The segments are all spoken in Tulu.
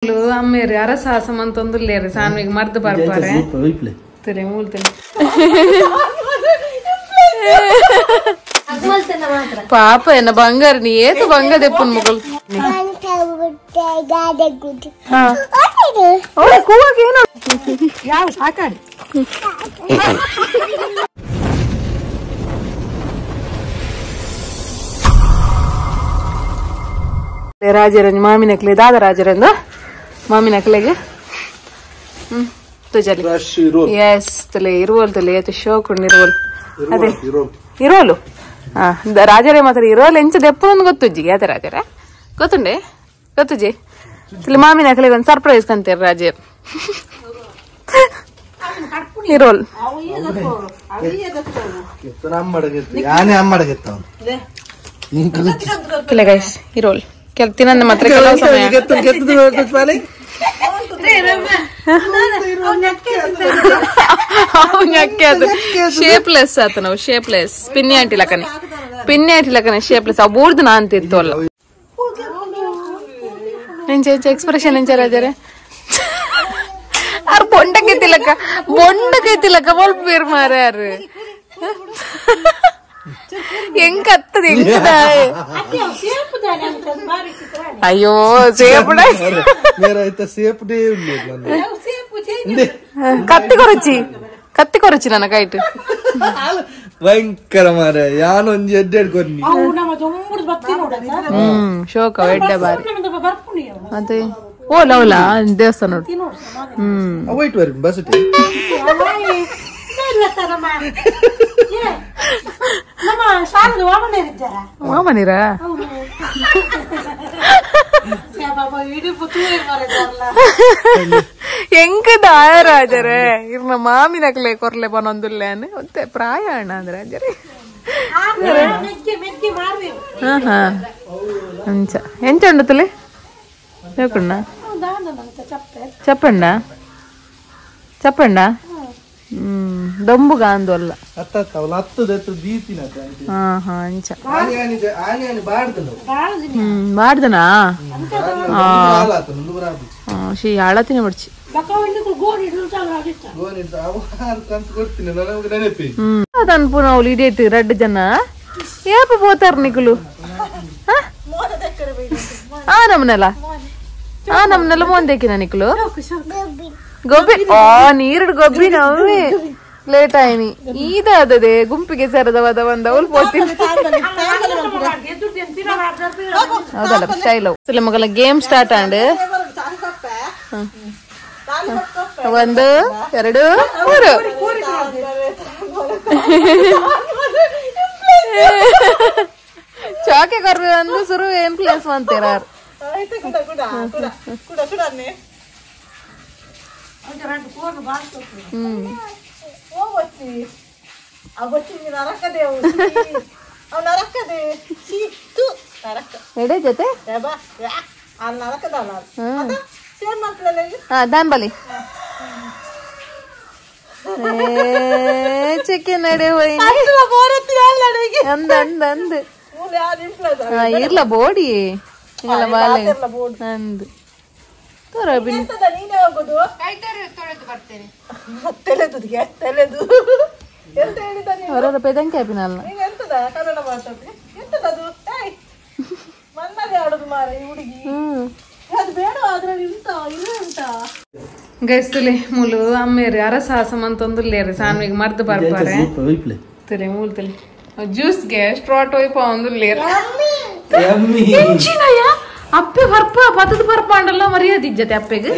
ಅಮ್ಮೇರಿ ಅರಸಾಸ ಮಂತೊಂದುಲ್ಲೇರಿ ಸಾನ್ವಿಗ್ ಮರ್ದ್ ಬರ್ಪಾರೆ ತುಲೆ ಮೂಲ್ತಲೆ ಪಾಪ ಎನ್ನ ಬಂಗಾರ ನೀ ಏತು ಬಂಗ ದೆಪ್ಪನ್ ಮುಗಲ್ ಯಾವ ಸಾಕಾಡಿ ರಾಜರನ್ ಮಾಮಿನಕ್ಲೆ ದಾದ ರಾಜರಂದು ಮಾಮಿನಕ್ಲೆಗೆ ತುಜಲಿ ಎಸ್ ತುಲೆ ಇರುವಲ್ ತುಲೆ ಏತು ಶೋಕುಂಡು ಇರುವಲ್ ಅದೇ ಇರೋಲು ಹಾ ರಾಜರೇ ಮಾತ್ರ ಇರೋಲ್ ಎಂಚ ದೆಪ್ಪನೊಂದು ಗೊತ್ತುಜ್ಜಿ ಯಾತ ರಾಜರೇ ಗೊತ್ತುಂಡೆ ಗೊತ್ತುಜ್ಜಿ ತುಲೆ ಮಾಮಿನಕ್ಲೆಗೆ ಒಂದು ಸರ್ಪ್ರೈಸ್ ಕಂತೀರ ರಾಜರ್ ಇರೋಲ್ ತುಲೆ ಗೈಸ್ ಇರೋಲ್ ಕೆಲ ತಿನ್ನಂದ ಮಾತ್ರ ಕೆಲವು ಸಮಯ ಶೇಪ್ಲೆಸ್ ಆತ ನಾವು ಶೇಪ್ಲೆಸ್ ಪಿನ್ನಿ ಅಂಟಿಲಕನೆ ಪಿನ್ನಿ ಅಂಟಿಲಕನೆ ಶೇಪ್ಲೆಸ್ ಅವು ಬೂರ್ದು ನಾ ಅಂತಿತ್ತು ಅಲ್ಲ ಎಂಚ ಎಂಚ ಎಕ್ಸ್ಪ್ರೆಷನ್ ಎಂಚ ರಾಜರೇ ಆರು ಬೊಂಡಕ್ಕೆ ತಿಲಕ ಬೊಂಡಕ್ಕೆ ತಿಲಕ ಬೊಲ್ಪ ಬೇರ್ ಮಾರಾರು ಹೆಂಗ್ ಕತ್ತದ ಹೆಂಗದ ಅಯ್ಯೋ ಸೇಪುಡ ಕತ್ತಿ ಕೊರಚಿ ಕತ್ತಿ ಕೊರಚಿ ನನ್ನ ಕೈಟ್ ಭಯಂಕರ ಮಾರ ಯಾನೊಂದು ಎಡ್ಡೆಡ್ ಕೊರ್ನಿ ಶೋಕ ಎಡ್ಡೆ ಬಾರಿ ಅದೇ ಓಲ ಓಲ ದೇವಸ್ಥಾನ ನೋಡು. ವೈಟ್ ವರ್ ಬಸ್ ಮಾಮನೀರಾ ಹೆಂಗ ದಾಯರಾಜರೇ ಇರ್ನ ಮಾಮಿನಕ್ಲೆ ಕೊರ್ಲೆ ಬನೊಂದುಲ್ಲೆ ಒತ್ತೆ ಪ್ರಾಯ ಅಣ್ಣ ಅಂದ್ರೆ ರಾಜರೇ. ಹಾ ಹಾ ಅಂಚ ಎಂಚ ಉಂಡು ತುಲೆ ಹೇಳ್ಕೊಂಡ ಚಪ್ಪಂಡ ಚಪ್ಪಂಡ ದೊಂಬುಗ ಅಂದು ಅಲ್ಲ ಹಾ ಹಾ ಅಂಚ ಮಾಡ್ದನಾ she ಆಳತಿನ ಬಿಡ್ಚಿ ಅದನ್ಪು ನಾವು ಇಡೇಟ್ ರಡ್ಡು ಜನ ಏಪ ಪೋತಾರ ನಿಕುಲು ಆ ನಮ್ನೆಲ್ಲ ಆ ನಮ್ನೆಲ್ಲ ಮೋಂದೇಕಿನ ನಿಕುಲು ಗೊಬ್ಬಿ ಆ ನೀರುಡು ಗೊಬ್ಬಿ ನಾವೇ ಲೇಟ್ ಆಯ್ನಿ ಈದ ಅದದೆ ಗುಂಪಿಗೆ ಸೇರದವದ ಒಂದ ಅವಳು ಪೋತೀನಿ ಹೌದಲ್ಲ ಸ್ಟೈಲ್ ಮಗಲ ಗೇಮ್ ಸ್ಟಾರ್ಟ್ ಆಂಡ್ 1 2 3 ಚಾಕೆ ಕರ್ವಿ ಒಂದು ಸುರು ಇನ್ಫ್ಲೂಯೆನ್ಸ್ ಮಾಡ್ತೀರ ಎಡೆ ಜೊತೆ ದಾನ್ ಬಲಿ ಚಿಕನ್ ಎಡೆ ಹೋಯ್ ಅಂದ ಅಂದ ಅಂದ ಇರ್ಲ ಬೋಡಿ ಬಾಲೆ ಅಂದ್ ಗೈಸ್ತುಲೆ ಮೂಲು ಅಮ್ಮೇರಿ ಅರಸಾಸ ಮಂತೊಂದುಲ್ಲೇರಿ ಸಾನ್ವಿಗ್ ಮರ್ದ್ ಬರ್ಪಾರೆ ತುಲೆ ಮೂಲ್ತಲೆ ಜ್ಯೂಸ್ಗೆ ಸ್ಟ್ರಾ ಟೋಯ್ಪ ಒಂದುಲ್ಲೇರಿ ಎಂಚಿನಯ್ಯ ಅಪ್ಪೆ ಬರ್ಪ ಪತದ ಬರ್ಪ ಅಂಡಲ್ಲ ಮರ್ಯಾದೆ ಇಜ್ಜತೆ ಅಪ್ಪೆಗೆ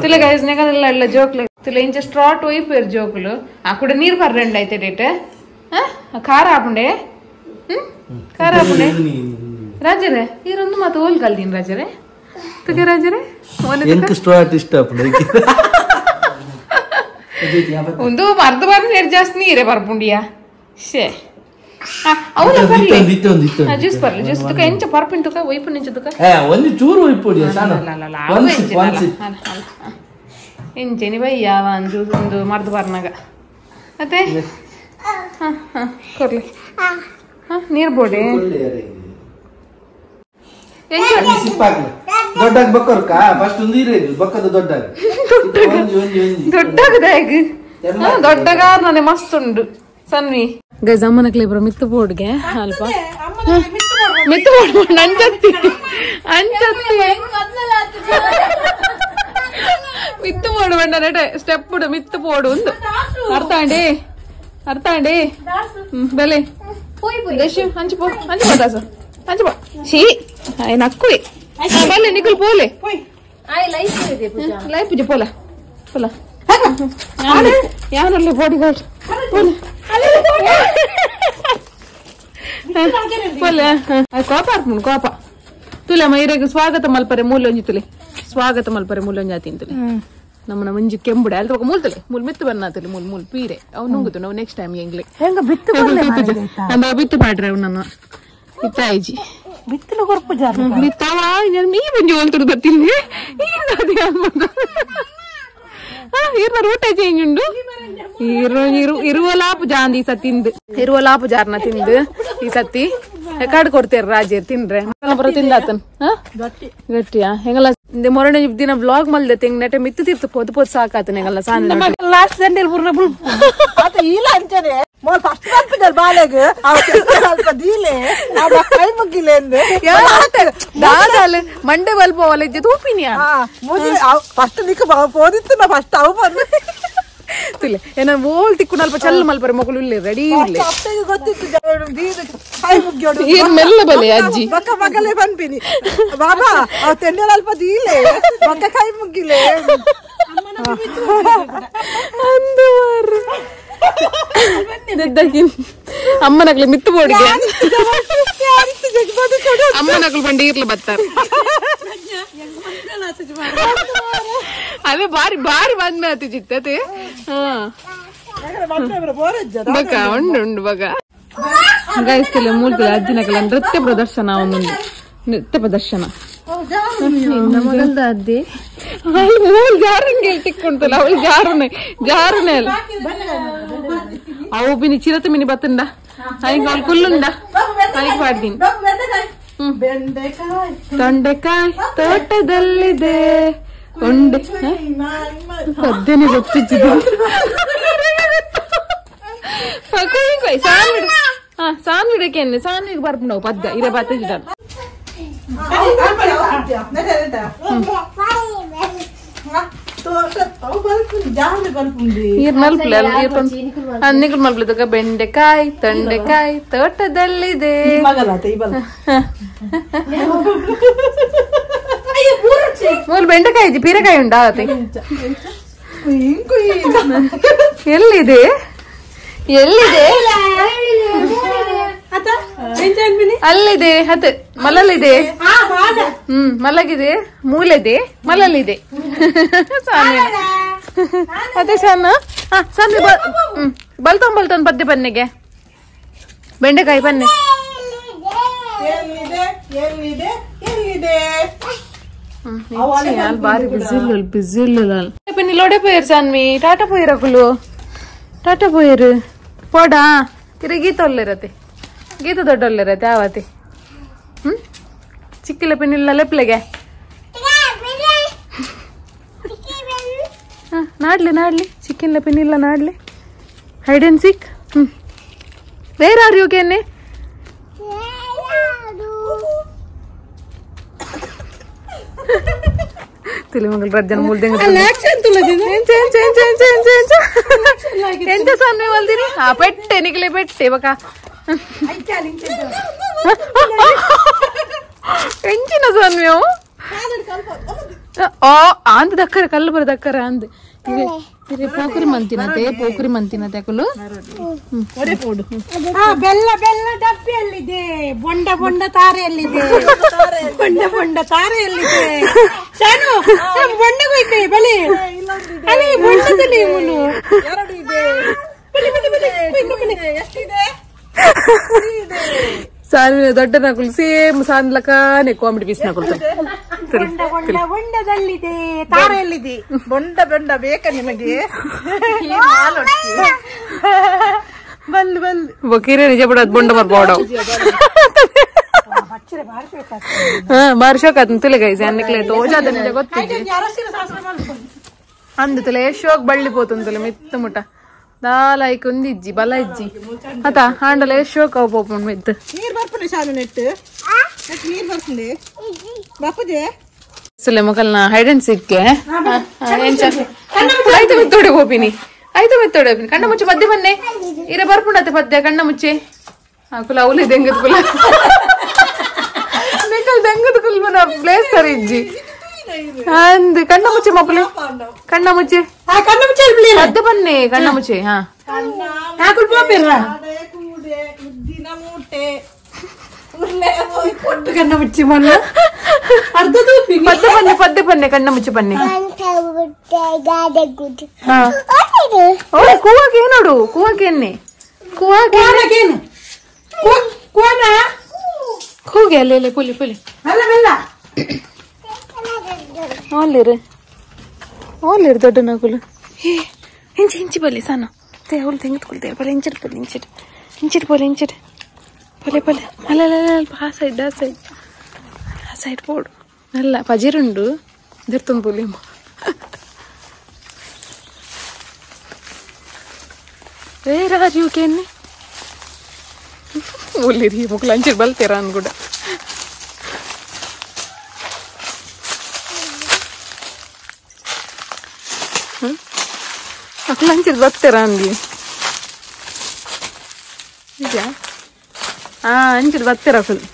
ತುಲೆ ಗೈಸ್ ನೆಗದಲ್ಲ ಅಲ್ಲ ಜೋಕ್ಲೆ ತುಲೆ ಇಂಚ ಸ್ಟ್ರಾ ಟೋಯ್ಪೇರು ಜೋಕುಲು ಆ ಕೂಡ ನೀರು ಬರ್ರಂಡ ಐತೆ ಡೇಟ್ ಖಾರ ಆಪುಂಡೆ ಖಾರ ಆಪುಂಡೆ ರಾಜರೇ ಈರೊಂದು ಮಾತು ಓಲ್ ಕಲ್ದೀನಿ ರಾಜರೇ ತುಗೆ ರಾಜರೇ ಒಂದು ಮರ್ದು ಬರ್ ನೀರು ಜಾಸ್ತಿ ನೀರೇ ಬರ್ಪುಂಡಿಯಾ ಶೇ ಜ್ಯೂಸ್ ಬರ್ಲಿ ಜ್ಯೂಸ್ ತುಕ ಎಂಚ ಪರ್ಪಿನ್ ತುಕ ಒಯ್ಪು ನಿಂಚ ತುಕ ಒಂದು ಚೂರು ಒಯ್ಪುಡಿ ಎಂಚೆನಿ ಬಯ್ಯ ಒಂದು ಒಂದು ಮರ್ದು ಬರ್ನಾಗ ಮತ್ತೆ ಹಾ ಹಾ ಕೊರ್ಲಿ ಹಾ ನೀರು ಬೋಡಿ. ದೊಡ್ಡಾಗ ಬಕ್ಕರ್ಕ ಫಸ್ಟ್ ಒಂದು ಇರೇ ಬಕ್ಕದ ದೊಡ್ಡಾಗ ದೊಡ್ಡಾಗದ ಹೇಗೆ ದೊಡ್ಡಗ ನಾನೇ ಮಸ್ತ್ ಉಂಡು ಸನ್ವಿ ಗೈಸ್ ಅಮ್ಮನಕ್ಲೆ ಇಬ್ರು ಮಿತ್ತು ಬೋರ್ಡ್ಗೆ ಅಲ್ಪ ಮಿತ್ತು ಬೋರ್ಡ್ ಅಂಚತ್ತಿ ಅಂಚತ್ತಿ ಮಿತ್ತು ಬೋರ್ಡ್ ಬಂಡ ನೆಟ ಸ್ಟೆಪ್ ಬಿಡು ಮಿತ್ತು ಬೋರ್ಡು ಒಂದು ಅರ್ಥ ಅಂಡಿ ಅರ್ಥ ಅಂಡಿ ಬೆಲೆ ಅಂಚು ಪೋ ಅಂಚು ಪೋ ದಾಸ ಅಂಚು ಪೋ ಶೀ ನಕ್ಕುವೆ ಬಲ್ಲೆ ನಿಕುಲ್ ಪೋಲೆ ಲೈಫ್ ಪೂಜೆ ಪೋಲ ಪೋಲ ಯಾವನಲ್ಲಿ ಬಾಡಿ ಗಾರ್ಡ್ ಪೋಲೆ ಪೋಲೆ ಕೋಪ ಅರ್ಪುಂಡು ಕೋಪ ತುಲೆ ಮೈರೆಗ್ ಸ್ವಾಗತ ಮಲ್ಪರೆ ಮೂಲೊಂಜಿ ತುಲೆ ಸ್ವಾಗತ ಮಲ್ಪರೆ ಮೂಲೊಂಜಿ ಆತಿನ್ ತುಲೆ ನಮ್ಮನ ಮಂಜು ಕೆಂಬುಡೆ ಅಲ್ಲಿ ತಗ ಮೂಲ್ ತುಲೆ ಮೂಲ್ ಮಿತ್ತು ಬನ್ನ ತುಲೆ ಮೂಲ್ ಮೂಲ್ ಪೀರೆ ಅವು ನುಂಗುತು ನಾವು ನೆಕ್ಸ್ಟ್ ಟೈಮ್ ಎಂಗ್ಲೆ ಹೆಂಗ ಬಿತ್ತು ಬಿತ್ತು ಪಾಡ್ರೆ ಅವು ನನ್ನ ಇತ್ತಾಯಿಜಿ ಬಿತ್ತಲು ಕೊರ್ಪು ಜಾರು ಬಿತ್ತವ ಮೀ ಬಂಜಿ ಹೋಲ್ತುಡು ಬರ್ತೀನಿ ಈರ್ನ ಊಟ ಚೇಂಜ್ ಉಂಡು ಇರುವಲಾಪು ಜಾಂದಿ ಈ ಸತಿ ತಿಂದು ಇರುವಲಾಪು ಜಾರ್ನ ತಿಂದು ಈ ಸತಿ ಕಾಡು ಕೊಡ್ತೇರ ರಾಜೇರ್ ತಿಂದ್ರೆ ಬರೋ ತಿಂದಾತನ್ ಗಟ್ಟಿಯಾ ಹೆಂಗಲ್ಲ ಮೊರನೆ ದಿನ ವ್ಲಾಗ್ ಮಲ್ದೆ ತೆಂಗ್ ನೆಟೆ ಮಿತ್ತು ತಿರ್ತು ಪೋದು ಪೋದು ಸಾಕಾತನ ಹೆಂಗಲ್ಲ ಸಾನ ಲಾಸ್ಟ್ ದಂಡೆಲ್ ಪೂರ್ಣ ಬುಲ್ ಆತ ಈಲ ಅಂಚನೆ ಮೋಲ್ ಫಸ್ಟ್ ತಪ್ಪಿದಲ್ ಬಾಲೆಗ್ ಅಲ್ಪ ದೀಲೆ ಕೈ ಮುಗ್ಗಿಲೆ ಅಂದೆ ದಾದಾಲ್ ಮಂಡೆ ಬಲ್ಪ ಒಲೆಜ್ಜೆ ತೂಪಿನಿಯಾ ಫಸ್ಟ್ ನಿಕ್ಕ ಪೋದಿತ್ತು ನಾ ಫಸ್ಟ್ ಅವು ಬಂದು ತುಲೆ ಏನ ಓಲ್ ತಿಕ್ಕು ಅಲ್ಪ ಚಲ್ಲ ಮಲ್ಪರೆ ಮಗಳು ಇಲ್ಲೇ ರೆಡಿ ಇಲ್ಲೇ ಅಪ್ಪಗೆ ಗೊತ್ತಿತ್ತು ಕೈ ಮುಗ್ಯೋಡು ಏನ್ ಮೆಲ್ಲ ಬಲೆ ಅಜ್ಜಿ ಬಕ್ಕ ಮಗಲೇ ಬಂದ್ಪಿನಿ ಬಾಬಾ ಅವ್ ತೆಂಡೆಲ್ ಅಲ್ಪ ದೀಲೆ ಬಕ್ಕ ಕೈ ಮುಗ್ಗಿಲೆ ಅಮ್ಮನಕ್ಲೆ ಮಿತ್ತು ಬೋಡಿಗೆ ಅಮ್ಮನಕ್ಲು ಬಂಡಿ ಇರ್ಲ ಬತ್ತಾರೆ ಅವೇ ಬಾರಿ ಬಾರಿ ಬಂದ್ಮೆ ಆತು ಜಿತ್ತತೆ ಬಕ ಉಂಡು ಉಂಡು ಬಗ ಗೈಸ್ ಕೆಲ ಮೂಲ್ತಲೆ ಅಜ್ಜಿನಕಲ ನೃತ್ಯ ಪ್ರದರ್ಶನ ಒಂದು ನೃತ್ಯ ಪ್ರದರ್ಶನ ಅದ್ದಿ ಜಾರಂಗೆ ತಿಕ್ಕೊಂತಲ್ಲ ಅವಳು ಜಾರುನೆ ಜಾರುನೆ ಅಲ್ಲ ಅವು ಬಿನಿ ಚಿರತೆ ಮಿನಿ ಬತ್ತಂಡ ಐಕ್ ಅವಳು ಕುಲ್ಲುಂಡ ಐಕ್ ಪಾಡ್ದೀನಿ ತೊಂಡೆಕಾಯಿ ತೋಟದಲ್ಲಿದೆ ಉಂಡೆ ಪದ್ಯನೇ ಗೊತ್ತಿದ್ದು ಸಾನ್ವಿಡಕ್ಕೆ ಸಾನ್ವಿಗೆ ಬರ್ಪುಂಡವು ಪದ್ಯ ಇರ ಬತ್ತಿದ್ದ ನಿಕುಲ್ ಮಲ್ಪಲೆ ಬೆಂಡೆಕಾಯಿ ತೊಂಡೆಕಾಯಿ ತೋಟದಲ್ಲಿದೆ ಮೂಲ ಬೆಂಡೆಕಾಯಿ ಇದೆ ಪೀರೆಕಾಯಿ ಉಂಟಾ ಎಲ್ಲಿದೆ ಎಲ್ಲಿದೆ ಅಲ್ಲಿದೆ ಅದೇ ಮಲಲಿದೆ ಮಲಗಿದೆ ಮೂಲೆದೆ ಮಲಲಿದೆ ಅದೇ ಸಣ್ಣ ಸಣ್ಣ ಬಲ್ತೊಂಬ ಬಲ್ತೊಂದು ಪದ್ಯ ಬನ್ನಿಗೆ ಬೆಂಡೆಕಾಯಿ ಬನ್ನಿ ಬಾರಿ ಬಿಸಿಲು ಬಿಸಿಲು ಲೋಡೆ ಪೋಯರ್ ಸಾನ್ವಿ ಟಾಟಾ ಪೋಯರ್ ಅಕುಲು ಟಾಟಾ ಪೋಯರು ಪೋಡಾ ತಿರು ಗೀತ ಒಳ್ಳೆರತೆ ಗೀತ ದೊಡ್ಡ ಒಳ್ಳೆರತೆ ಆವತೆ ಚಿಕ್ಕಿಲ ಪಿನ್ನಿಲ್ಲ ಲೆಪ್ಲೆಗೆ ನಾಡ್ಲಿ ನಾಡ್ಲಿ ಚಿಕ್ಕಿನ ಪಿನ್ನಿಲ್ಲ ನಾಡ್ಲಿ hide and seek where are you ಕೆನ್ನೆ ತಿಳಿ ರಜ್ಜನ ಮೂಲ್ದೆಂಗ ಎಂತ ಸೊನ್ನೆ ಮಲ್ದಿನಿ ಆ ಪೆಟ್ಟೆ ನಿಕ್ಲೆ ಪೆಟ್ಟೆ ಬಕ ಎಂಚಿನ ಸೊನ್ನೆ ಅವು ಆ ಅಂದ ದಕ್ಕರ ಕಲ್ಲು ಬರ ದಕ್ಕರ ಅಂದ್ ಪೋಕರಿ ಮಂತಿನತೆ ಪೋಕರಿ ಮಂತಿನತೆ ಅಕುಲು ಬೆಲ್ಲ ಬೆಲ್ಲ ಡಬ್ಬಿಯಲ್ಲಿದೆ ಬೊಂಡ ಬೊಂಡ ತಾರೆಯಲ್ಲಿದೆ ಬೊಂಡ ಬೊಂಡ ತಾರೆಯಲ್ಲಿದೆ ಶಾನು ಬೊಂಡ ಹೋಯ್ತೆ ಬಲಿ ಅದೇ ಬೊಂಡದಲ್ಲಿ ಮುನು ಎರಡು ಇದೆ ಎಷ್ಟಿದೆ ಸಾನ್ವಿನ ದೊಡ್ಡ ನಕುಲು ಸೇಮ್ ಸಾನ್ಲಕಾನೆ ಕಾಮಿಡಿ ಪೀಸ್ ನಕುಲು ಬೊಂಡದಲ್ಲಿದೆ ತಾರೆಯಲ್ಲಿದೆ ಬೊಂಡ ಬೊಂಡ ಬೇಕಾ ನಿಮಗೆ ಬಲ್ ಬಲ್ ಬಕೀರೆ ನಿಜ ಬಿಡ ಬೊಂಡ ಬರ್ಬೋಡ ಹಾ ಬಾರಿ ಶೋಕ್ ಆತನ ತುಲೆ ಗೈಸ್ ಅನ್ನಕ್ಲೆ ತೋಜಾದ ನಿಜ ಗೊತ್ತಿದೆ ಅಂದು ತುಲೆ ಶೋಕ್ ಬಳ್ಳಿ ಪೋತುಂತುಲೆ ಮಿತ್ತ ಮುಟ ದಾಲಾಯ್ಕ ಒಂದಿಜ್ಜಿ ಬಲ ಇಜ್ಜಿ ಅತ ಹಾಂಡಲೆ ಶೋಕ್ ಅವು ಪೋಪುಂಡು ಮಿತ್ತು ನೀರು ಬರ್ಪುಂಡೆ ಶಾಲು ನೆಟ್ಟು ನೆಟ್ ನೀರು ಬರ್ಪುಂಡೆ ಬಪ್ಪುಜೆ ಸುಲೆ ಮೊಕಲ್ನ ಹೈಡ್ ಅಂಡ್ ಸಿಕ್ಕೆ ಆಯ್ತು ಮಿತ್ತೋಡೆ ಹೋಪಿನಿ ಆಯ್ತು ಮಿತ್ತೋಡೆ ಹೋಪಿನಿ ಕಣ್ಣ ಮುಚ್ಚೆ ಪದ್ಯ ಬನ್ನೆ ಇರ ಬರ್ಪುಂಡತ್ತೆ ಪದ್ಯ ಕಣ್ಣ ಮುಚ್ಚೆ ಆ ಕುಲ ಅವಲಿ ದೆಂಗದ ಕುಲ ನೆಕಲ್ ದೆಂಗದ ಕುಲ್ ಮನ ಪ್ಲೇಸ್ ಸರಿ ಇಜ್ಜಿ ಅಂದ್ ಕಣ್ಣ ಮುಚ್ಚೆ ಮಪ್ಪಲೆ ಕಣ್ಣ ಮುಚ್ಚೆ ಕಣ್ಣ ಮುಚ್ಚೆ ಪದ್ಯ ಬನ್ನೆ ಕಣ್ಣ ಮುಚ್ಚೆ ಹಾ ಹಾಕುಲ್ ಪೋಪಿರ ಕೂಡೆ ಉದ್ದಿನ ಮೂಟೆ ಉರ್ಲೆ ಹೋಯ್ ಕೊಟ್ಟು ಕಣ್ಣ ಮುಚ್ಚಿ ಮೊನ್ನ ಅರ್ಧ ತೂಪಿ ಪದ್ಯ ಬನ್ನೆ ಪದ್ಯ ಬನ್ನೆ ಕಣ್ಣ ಮುಚ್ಚೆ ಬನ್ನೆ ಹಾ ಓ ಕೂವಾಕೆ ನೋಡು ಕೂವಾಕೆ ಎನ್ನೆ ಕೂವಾಕೆ ಏನು ಕೋನ ಕೂಗೆ ಅಲ್ಲೇ ಪುಲಿ ಪುಲಿ ಅಲ್ಲ ಬೆಲ್ಲ ಓಲಿರು ಓಲಿರು ದೊಡ್ಡ ನಗುಲು ಹೇ ಇಂಚಿ ಇಂಚಿ ಬಲ್ಲಿ ಸಾನ ತೇ ಅವಳು ತೆಗೆದುಕೊಳ್ತೇವೆ ಬಲೆ ಇಂಚಿಟ್ ಬಲ್ಲಿ ಇಂಚಿಟ್ ಇಂಚಿಟ್ ಬಲೆ ಇಂಚಿಟ್ ಪೊಲೆ ಪೊಲೆ ಅಲ್ಲ ಅಲ್ಲ ಆ ಸೈಡ್ ಆ ಸೈಡ್ ಆ ಸೈಡ್ ಪೋಡು ಅಲ್ಲ ಪಜಿರುಂಡು ದರ್ತೊಂದು ಪೊಲಿ ಅಮ್ಮ ಏ ರಾಜು ಕೆನ್ನೆ ಒಲ್ಲಿರಿ ಮೊಕ್ಕಳು ಅಂಚಿಟ್ ಬಲ್ತೀರ ಅನ್ಕೂಡ ಅಕ್ಲು ಅಂಚಿಟ್ ಬರ್ತೀರ ಅಂದ್ಲಿ ನಿಜ ಹಾ ಅಂಚಿಟ್ ಬರ್ತೀರ ಅಕುಲು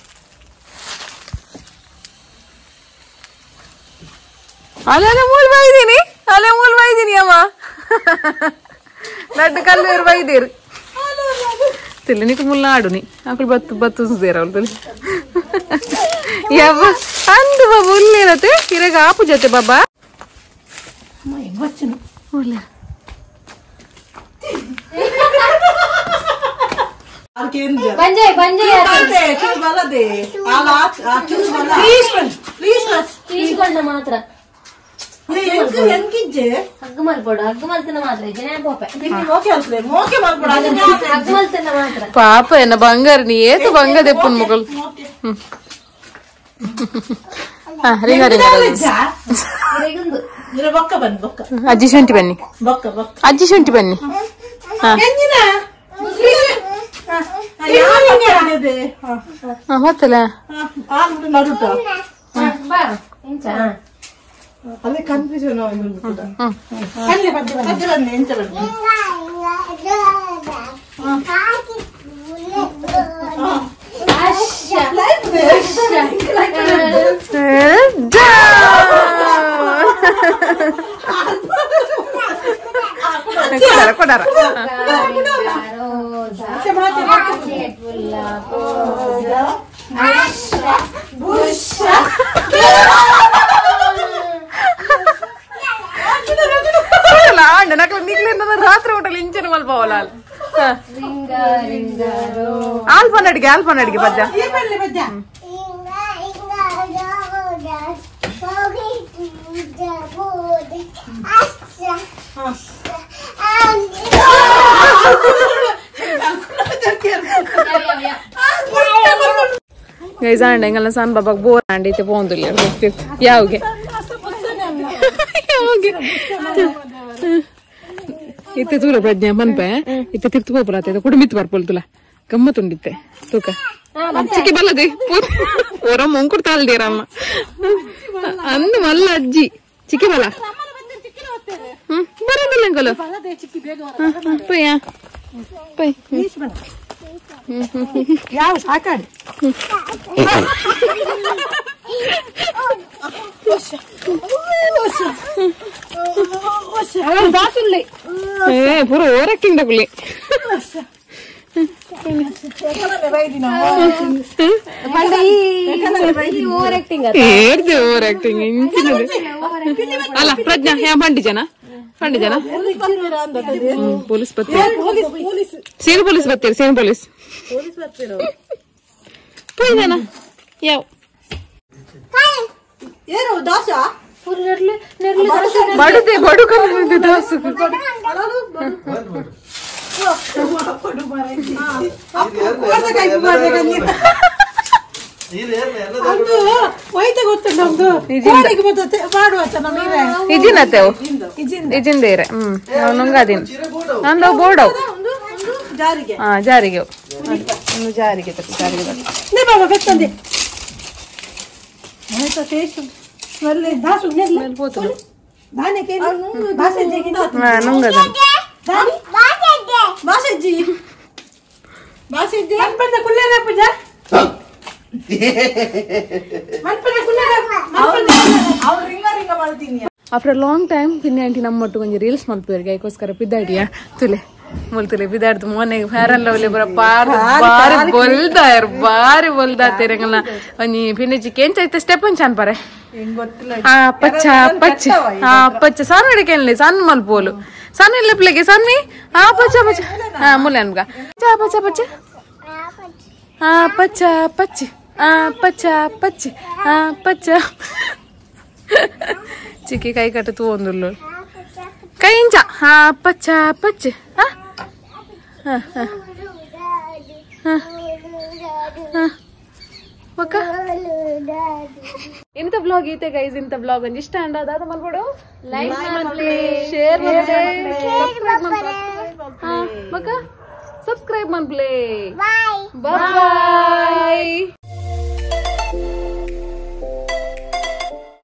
ಅಲ್ಲೆಲ್ಲ ಮೂಲ್ ಬೈದೀನಿ ಅಲ್ಲೇ ಮೂಲ್ ಬೈದೀನಿ ಅಮ್ಮ ಲಡ್ಡು ಕಲ್ಲೂರು ಬೈದೀರು ತಿಲ್ಲಿ ನಿಕ್ ಮುಲ್ಲ ಆಡುನಿ ಅಕುಲು ಬತ್ತು ಬತ್ತು ಸುದೇರ ಅವಳು ತುಲಿ ಯವ್ವ ಅಂದು ಬಾಬು ಉಲ್ಲಿರತ್ತೆ ಇರಗ ಆಪು ಜೊತೆ ಬಾಬಾ ಉಲ್ಲ ಮಾತ್ರ ಪಾಪ ಎನ್ನ ಬಂಗಾರ ನೀ ಏತು ಬಂಗ ದೆಪ್ಪನ್ ಮಗಳು ರಿಂಗ ರಿಂಗ ಅಜ್ಜಿ ಶುಂಠಿ ಬನ್ನಿ ಅಜ್ಜಿ ಶುಂಠಿ ಬನ್ನಿ ಮತ್ತಲ್ಲ ಅದೇ ಕನ್ಫ್ಯೂಷನ್ ಕೊಡಾರ ರಾತ್ರಿ ಊಟಲ್ಲಿ ಇಂಚಿನ ಮಲ್ಪವಲ್ಲ ಆಲ್ಪನ್ ಅಡಿಗೆ ಆಲ್ಪನ್ ಅಡಿಗೆ ಬಜ್ಜ ಗೈಸ್ ಅಂಡ ಎಂಗಲ್ಲ ಸಣ್ಣ ಬಾಬಾಗ ಬೋರ್ ಅಂಡೈತೆ ಪೋಂದಿಲ್ಲ ಯಾವ್ಗೆ ಯಾವ್ಗೆ ಇತ್ತೆ ತೂಲ ಪ್ರಜ್ಞೆ ಮನ್ಪೆ ಇತ್ತೆ ತಿರ್ತು ಪೋಪುಲಾತೆ ಕುಡುಮಿತ್ತು ಬರ್ಪೋಲ್ ತುಲ ಗಮ್ಮತ್ತುಂಡಿತ್ತೆ ತೂಕ ಚಿಕ್ಕಿ ಬಲ್ಲದೆ ಓರ ಮುಂಕುಡ್ ತಾಲ್ದೀರಮ್ಮ ಅಂದು ಮಲ್ಲ ಅಜ್ಜಿ ಚಿಕ್ಕಿ ಬಲ್ಲ ಹ್ಮ್ ಬರೋದಿಲ್ಲ ಅಂಕಲ್ ಪಯ್ಯ ಪಯ್ ಯಾವ ಸಾಕಾಡಿ ಪೂರ ಓವರ್ ಆಕ್ಟಿಂಗ್ ತಗೊಳ್ಳಿ ಏರ್ದೆ ಓವರ್ ಆಕ್ಟಿಂಗ್ ಇಂಚಿನದು ಅಲ್ಲ ಪ್ರಜ್ಞಾ ಯಾ ಬಂಡಿ ಜನ ಬಂಡಿ ಜನ ಪೊಲೀಸ್ ಬತ್ತೀರಿ ಸೇನು ಪೊಲೀಸ್ ಬತ್ತೀರಿ ಸೇನು ಪೊಲೀಸ್ ಪೋಯ್ದಾನ ಯಾವ ಬಡುದೆ ಬಡು ಕಲರ್ ದಾಸು ಇಜಿನತೆ ಇಜಿಂದ ಇರೆ. ನುಂಗಾದಿನ ಅಂದ ಬೋರ್ಡ್ ಜಾರಿಗೆ. ಹಾ ಜಾರಿಗೆ ಜಾರಿಗೆ ಜಾರಿಗೆ ಆಫ್ಟರ್ ಲಾಂಗ್ ಟೈಮ್ ಪಿನ್ನೆ ಆಂಟಿ ನಮ್ಮ ಒಟ್ಟು ಒಂಜಿ ರೀಲ್ಸ್ ಮಲ್ಪುವೆರ್ಗೆ ಐಕೋಸ್ಕರ ಪಿದಾಡಿಯ ತುಲೆ ಮುಲ್ತುಲೆ ಪಿದಾಡ್ದು ಮೋನೆಗ್ ಫೇರ್ ಅಂಡ್ ಲವ್ಲಿ ಪೂರ ಪಾರ್ದ್ ಬಾರಿ ಬೊಲ್ದಾಯರ್ ಬಾರಿ ಬೊಲ್ದಾತೆರಂಗಲ ಒಂಜಿ ಪಿನ್ನೆ ಚಿಕ್ಕ ಎಂಚ ಐತೆ ಸ್ಟೆಪ್ ಒಂಚ ಅನ್ಪರೆ ಆ ಪಚ್ಚ ಪಚ್ಚ ಆ ಪಚ್ಚ ಸಣ್ಣ ಹಿಡಿಕೆನ್ಲಿ ಸಣ್ಣ ಮಲ್ಪೋಲು ಸಣ್ಣ ಇಲ್ಲ ಪ್ಲೇಗೆ ಸಣ್ಣಿ ಆ ಪಚ್ಚ ಪಚ್ಚ ಹಾ ಮುಲ್ಲೆ ಅನ್ಗ ಪಚ್ಚ ಪಚ್ಚ ಪಚ್ಚ ಆ ಪಚ್ಚ ಪಚ್ಚ ಆ ಪಚ್ಚ ಪಚ್ಚ ಆ ಪಚ್ಚ ಚಿಕ್ಕಿ ಕೈ ಕಟ್ಟು ತೂವೊಂದುಲ್ಲು ಕೈ ಇಂಚ ಹಾ ಪಚ್ಚ ಪಚ್ಚ ಹಾ ಹಾ ಹಾ ಹಾ ಬೊಕ್ಕ ಇಂತ ಬ್ಲಾಗ್ ಈತೆ ಗೈಸ್ ಇಂತ ಬ್ಲಾಗ್ ಒಂಜಿ ಇಷ್ಟ ಅಂಡ ದಾದ ಮಲ್ಪಡು ಲೈಕ್ ಮಲ್ಪಲೆ ಶೇರ್ ಮಲ್ಪಲೆ ಸಬ್ಸ್ಕ್ರೈಬ್ ಮಲ್ಪಲೆ ಹಾ ಬೊಕ್ಕ ಸಬ್ಸ್ಕ್ರೈಬ್ ಮಲ್ಪಲೆ ಬಾಯ್ ಬಾಯ್.